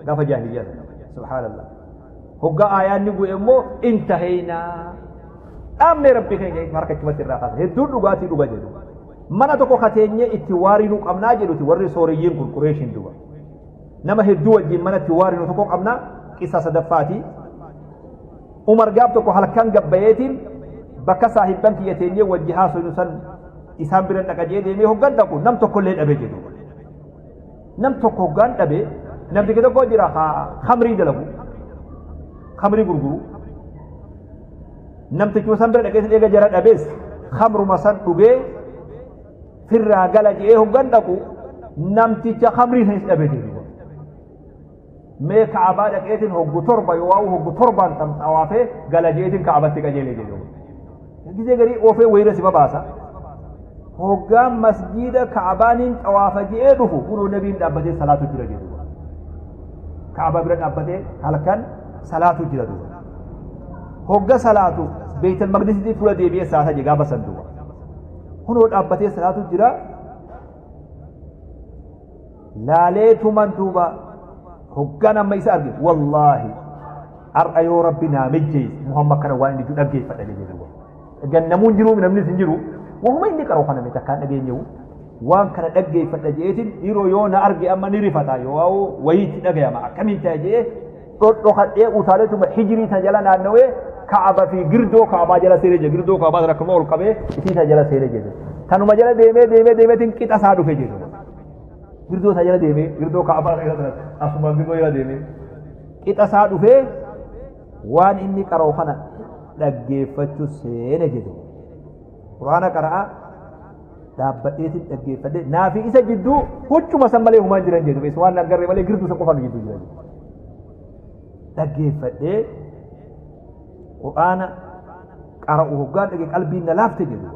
gaafa jaahiliyyaa subhaanallah. Hoggaa aayaanni bu'e immoo intaheynaa dhaabnee rabbii keenya harka achumatti irraa kaasa hedduu dhugaatii dhuga jedhu. Mana tokko ka teenyee itti waarinuu qabnaa jedhuti warri sooreyyiin kun Qureeshiin duba. Nama hedduu wajjin mana itti waarinu tokko qabna qissa sadaffaati. Umar gaaf tokko halkan gabbayeetiin bakka saahibban kiyya teenyee wajji haasoynu san isaan bira dhaqa jee deemee hoggan dhaqu nam tokko illee dhabe jedhu. Nam tokko hoggaan dhabe namtichi tokko jira khamrii dalagu khamrii gurguru. Namtichuma san bira dhaqee eega jara dhabees khamruma san dhugee firraa gala je'ee hoggan dhaqu namticha khamrii sanis dhabe jedhu. Mee ka'abaa dhaqeetiin hoggu torba yoo waa'u hoggu torbaan xawaafee gala je'eetiin ka'abatti qajeele jedhu. Gizee garii oofee wayira si babaasa. Hoggaan masjiida ka'abaaniin xawaafa je'ee dhufu kunoo nabiin dhaabbatee salaatu jira jedhu. Ka'abaa bira dhaabbatee halkan salaatu jira duuba. Hogga salaatu Beeytal Maqdisitti fuula deebi'ee salaata jee gaafa san duuba. Kunoo dhaabbatee salaatu jira. Laalee tuman duuba hoggaan amma isa arge wallaahi har'a yoo rabbi naa mijjeesse Muhammad kana waan inni jiru dhaggeeffadha jedhee duuba. Gannamuun jiruu namnis hin jiru. Wahuma inni qaru kana miti akkaan dhageenyewu. Waan kana dhaggeeffadha jeetiin dhiiroo yoo na arge amma ni rifata yoo wayiitti dhagayama akkamiin ta'e jee dhodhokadhee utaaleetuma hijirii ta jala naannawee ka'aba fi girdoo ka'abaa jala seenee jira girdoo ka'abaa sana akkuma ol qabee isii ta jala seenee jira tanuma jala deemee deemee deemeetiin qixa isaa dhufe jedhu girdoo isaa jala deemee girdoo ka'abaa asuma girdoo jala deemee qixa isaa dhufee waan inni qaroo kana dhaggeeffachuu seene jedhu quraana qara'a dhaabbadheetiin dhaggeeffadhe naa fi isa jidduu huccuma san malee humaan jiran jedhu bees waan agarre malee girduu san qofaan jidduu jiran dhaggeeffadhee quraana qara'u hoggaan dhage qalbiin na laafte jedhu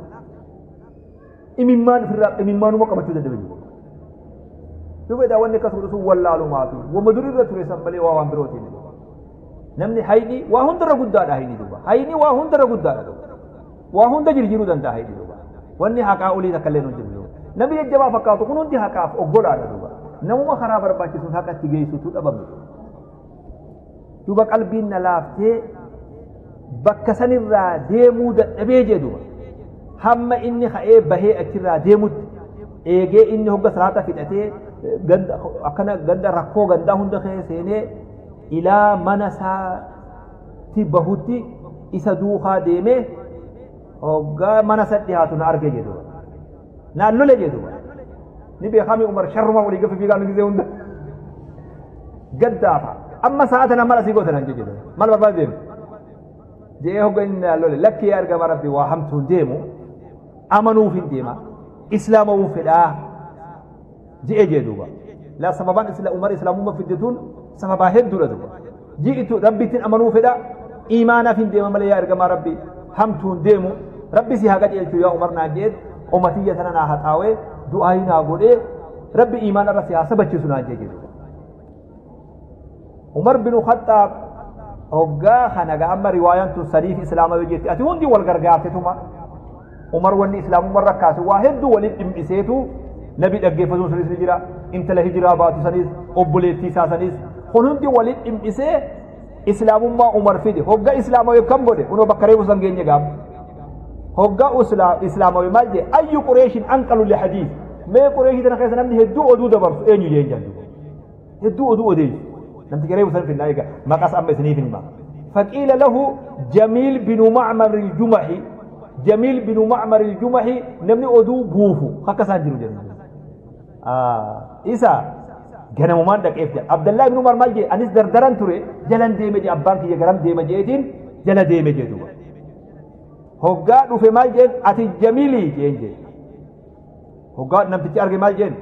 imimmaan ofirraa imimmaanuma qabachuu dadhabe jedhu Dhufeedha wanni akkas godhu sun wallaalumaa fi wama durirra ture san malee waa waan birootiin. Namni hayni waa hundarra guddaadha hayni duuba. Hayni waa hundarra guddaadha duuba. Waa hunda jirjiiruu danda'a hayni duuba. Wanni haqaa olii takka illee hin jiru duuba. Namni jajjabaa fakkaatu kun hundi haqaaf oggolaadha duuba. Namuma karaa barbaachisuun haqa itti geessutu dhabame. Duuba qalbiin na laaftee bakka sanirraa deemuu dadhabee jee duuba. Hamma inni ka'ee bahee achirraa deemutti eegee inni hogga salaata fixatee ganda akkana ganda rakkoo gandaa hunda keessa seenee ilaa mana isaatti bahutti isa duukaa deemee hoggaa mana isa dhiyaatu na arge jedhu naan lole jedhu ni beekami umar sharruma walii gafi fiigaa gisee hunda gaddaafa amma sa'a tana mal asii gootan jedhu mal barbaade deemu je'ee hogga inni naan lole lakkii argama rabbi waa hamtuun deemu amanuuf hin deema islaamawuu fedhaa je'e jee duuba laa sababaan isla umar islaamumma fidde tun sababaa hedduudha duuba ji'itu rabbittin amanuu fedha iimaanaaf hin deema malee yaa ergamaa rabbi Hamtuun deemu Rabbi si haa qajeelchu yaa Umar naan je'eet qomatiyya tana naa haxaawee du'aayii naa godhee Rabbi iimaana irra si haa sabachiisu naan jee jedhu. Umar bin Khaxxaab hoggaa kana gaa amma riwaayaan tun sadiif islaama yoo jetti ati hundi wal gargaartetuma Umar wanni islaamummaa irra kaase waa hedduu waliin dhimmiseetu nabi dhaggeeffatuun sunis ni jira intala hijiraa baatu sanis obboleettii isaa sanis kun hundi waliin dhimmisee islaamummaa Umar fide hogga islaamawe kam godhe kunoo bakka reefu san geenye gaaf hogga islaamawe maal jee ayyu qureeshin anqalu li hadiis mee qureeshii tana keessa namni hedduu oduu dabarsu eenyu jeen jedhu hedduu oduu odeessu namticha reefu san finnaa eega maqas amma isiniif hima faqiila lahu jamiil binu macmar iljumahi jamiil binu macmar iljumahi namni oduu buufu akka isaan jiru jedhu Isa ganamumaan dhaqeef jedha. Abdallaa ibn Umar maal jedhe anis dardaran ture jalan deeme jedhe abbaan kiyya garam deema jedheetiin jala deeme jedhe duuba. Hoggaa dhufe maal jedheen ati jamiilii jedheen jedhe. Hoggaa namtichi arge maal jedheen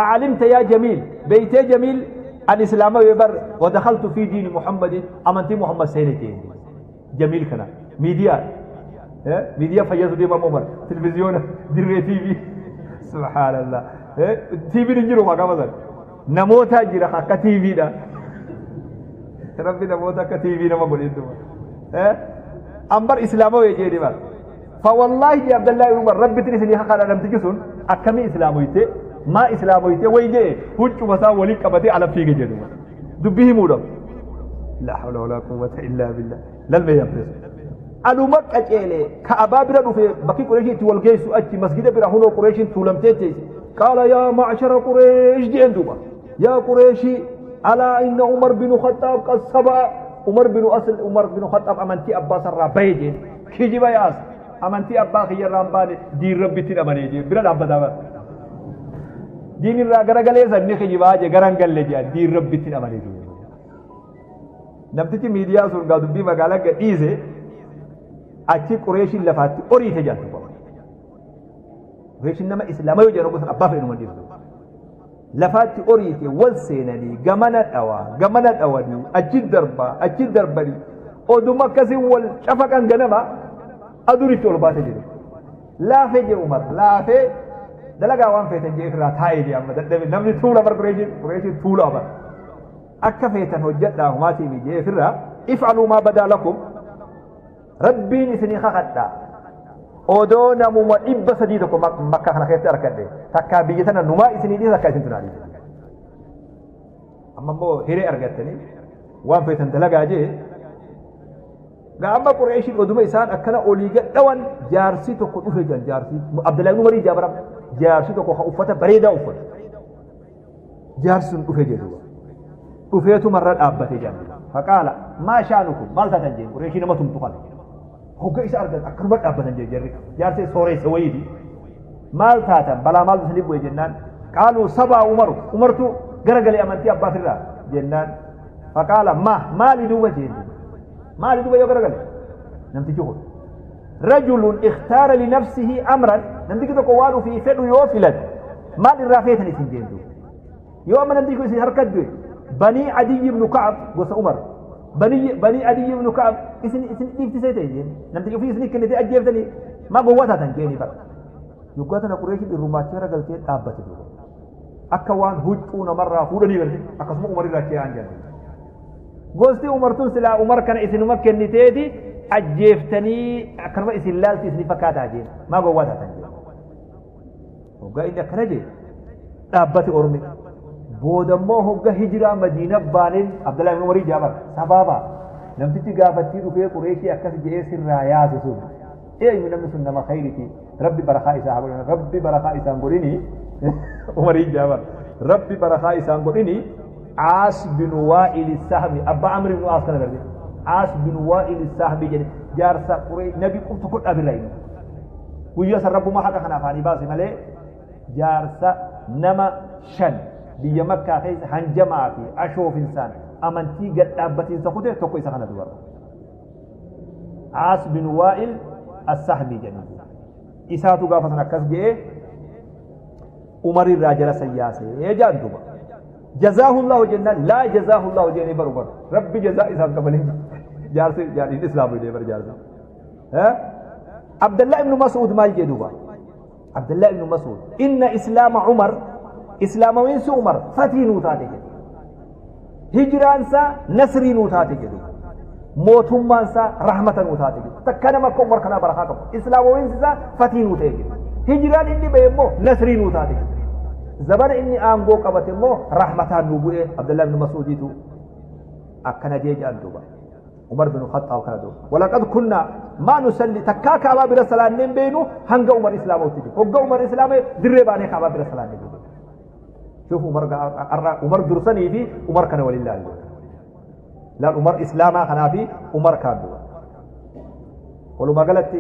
أعلمت يا جميل بيتي جميل الإسلام يبر ودخلت في دين محمد أمنتي محمد سيدتي جميل كنا ميديا miidiyaa fayyadu deema Umar televizyoona dirree TV subhaanallah TV'n hin jiru maqaa masan namoota jira akka TV dha rabbi namoota akka TV nama godhee duba ambar islaama wayii jedhee bara فوالله يا عبد الله عمر ربي تنسي لي حقا namtichi sun akkamii islaamoyte maa islaamoyte way jee huccuma isaa waliin qabatee ala fiige jedhu dubbii himuudhaaf la hawla wala quwwata illaa billah lalmee yaabbeessu. Anuma qaceele ka'abaa bira dhufe bakki Qureeshii itti wal geessu achi masgida bira hunoo Qureeshiin tuulamtee teesse. Qaala yaa ma'ashara Qureesh jedheen duuba. Yaa Qureeshii alaa inna Umar binu Khaxxaab qad saba'a Umar binu Asl Umar binu Khaxxaab amantii abbaa sarraa bahe jeen. Kijiba yaas amantii abbaa kiyyarraa hin baane diin rabbitti amanee jeen bira dhaabbataa bara. Diin irraa garagalee sanni kijibaa jee garan galle jeen diin rabbitti amanee jeen. Namtichi miidiyaa sun gaa dubbii magaalaa gad dhiise achi Qureeshiin lafaatti oriite jedhan tokko. Qureeshiin nama Islaama yoo jedhan gosa abbaa fedhe numa dhiiftu. Lafaatti oriite wal seenanii gamana dhawaa gamana dhawanii achi darbaa achi darbanii oduma akkasii wal cafaqan ganama aduun itti ol baate jedhu. Laafee jee Umar laafee dalagaa waan feetan jee irraa taa'ee jee amma dadhabe namni tuula bar Qureeshiin Qureeshiin tuula bar. Akka feetan hojjadhaa humaatii mi jee firraa if'aluu maa badaa lakum rabbiin isinii kakadhaa odoo namuma 300 tokko makka kana keessatti arkadhe takkaa biyya tana numaa isinii dhiisa takkaa isin tunaa dhiisa. Amma immoo hiree argattanii waan feetan dalagaa jee gaa amma Qureeshiin oduma isaan akkana olii gad dhawan jaarsi tokko dhufe jedhan jaarsi Abdullahi ibn Umarii jaabara jaarsi tokko ka uffata bareedaa uffatu. Jaarsi sun dhufe jedhu dhufeetuma irra dhaabbate jedhan faqaala maa shaanukum maal taatan jeen Qureeshii nama tumtu kana hogga isa argan akkanuma dhaabbatan jeen jarri jaarsi sooreessa wayiiti maal taatan balaa maaltu isin bu'e jennaan qaaluu sabaa umaru umartu garagalee amantii abbaa firraa jennaan faqaala ma maali duuba jeen maali duuba yoo garagale namtichi kun rajulun ikhtaara linafsihi amran namtichi tokko waan ofii fedhu yoo filate maal irraa feetan isin jeentu yoo amma namtichi kun isin harka du'e banii adiyyi ibnu ka'ab gosa umar banii adiyyi ibnu ka'ab isin dhiiftisee ta'e jeen namtichi ofii isin kennitee ajjeeftanii maa gowwaa taatan jeenii bara yoggaa tana qureeshiin irrumaachee gara galtee dhaabbate duuba akka waan huccuu namarraa fuudhanii garte akkasuma umar irraa achii aan jedhan Gosti Umar tun silaa Umar kana isinuma kenniteeti ajjeeftanii akkanuma isin laalti isin fakkaataa jeen maa gowwaa taatan jeen. Hoggaa inni akkana jee dhaabbate ormi. Boodammoo hogga hijiraa Madiina baaneen Abdullahi ibn Umarii jaabar sabaaba namtichi gaafattii dhufee Qureeshii akkas je'ee sirraa yaase sun eenyu namni sun nama khayriti rabbi barakaa isaa haa godhan rabbi barakaa isaan godhini Umarii jaabar rabbi barakaa isaan godhini Aas bin Waa'il Sahmi abbaa Amr ibn Aas kana garte Aas bin Waa'il Sahmi jedhe jaarsa quree nabi qubtu kun dhabirra inni guyyaa san rabbuma haqa kana afaanii baase malee jaarsa nama shan biyya makkaa keessa hanjamaa fi ashoofinsaan amantii gad dhaabbatiinsa kute tokko isa kana dubara Aas bin Waa'il As-Sahmi jedhanii isaatu gaafa san akkas jedhee Umar irraa jala san yaasee jaan duuba. Jazaahullahu jennaan laa jazaahullahu jedhanii baru baru. Rabbi jazaa isaan kafalin jaarsi jaadhiin islaamu jedhee bar jaarsi. Abdallah ibnu Mas'uud maal jedhe duuba? Abdallah ibnu Mas'uud inna islaama Umar islaamawiinsi Umar fatii nuu taate jedhe. Hijiraansaa nasrii nuu taate jedhu. Mootummaansaa rahmata nuu taate jedhu. Takka nama akka Umar kanaa barakaa qabu. Islaamawiinsi isaa fatii nuu ta'e jedhu. Hijiraan inni ba'e immoo nasrii nuu taate jedhu. Zabana inni aangoo qabate immoo rahmataan nuu bu'ee Abdallah ibn Mas'uudiitu akkana jee jedhan duuba. Umar bin Khattaab kana duuba. Walaqad kunna maa nusalli takkaa kaabaa bira salaannee hin beeknu hanga Umar islaamautti jiru. Hogga Umar islaamee dirree baanee kaabaa bira salaannee jiru. Shuf Umar arra Umar dursanii fi Umar kana waliin laalu. Laal Umar islaamaa kanaa fi Umar kaan dura. Walumaa galatti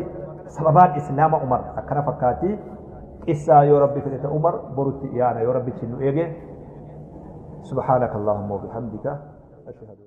sababaan islaama Umar akkana fakkaatti qissaa yoo rabbi fedhe ta Umar borutti dhiyaana yoo rabbichi nu eege. سبحانك اللهم وبحمدك أشهد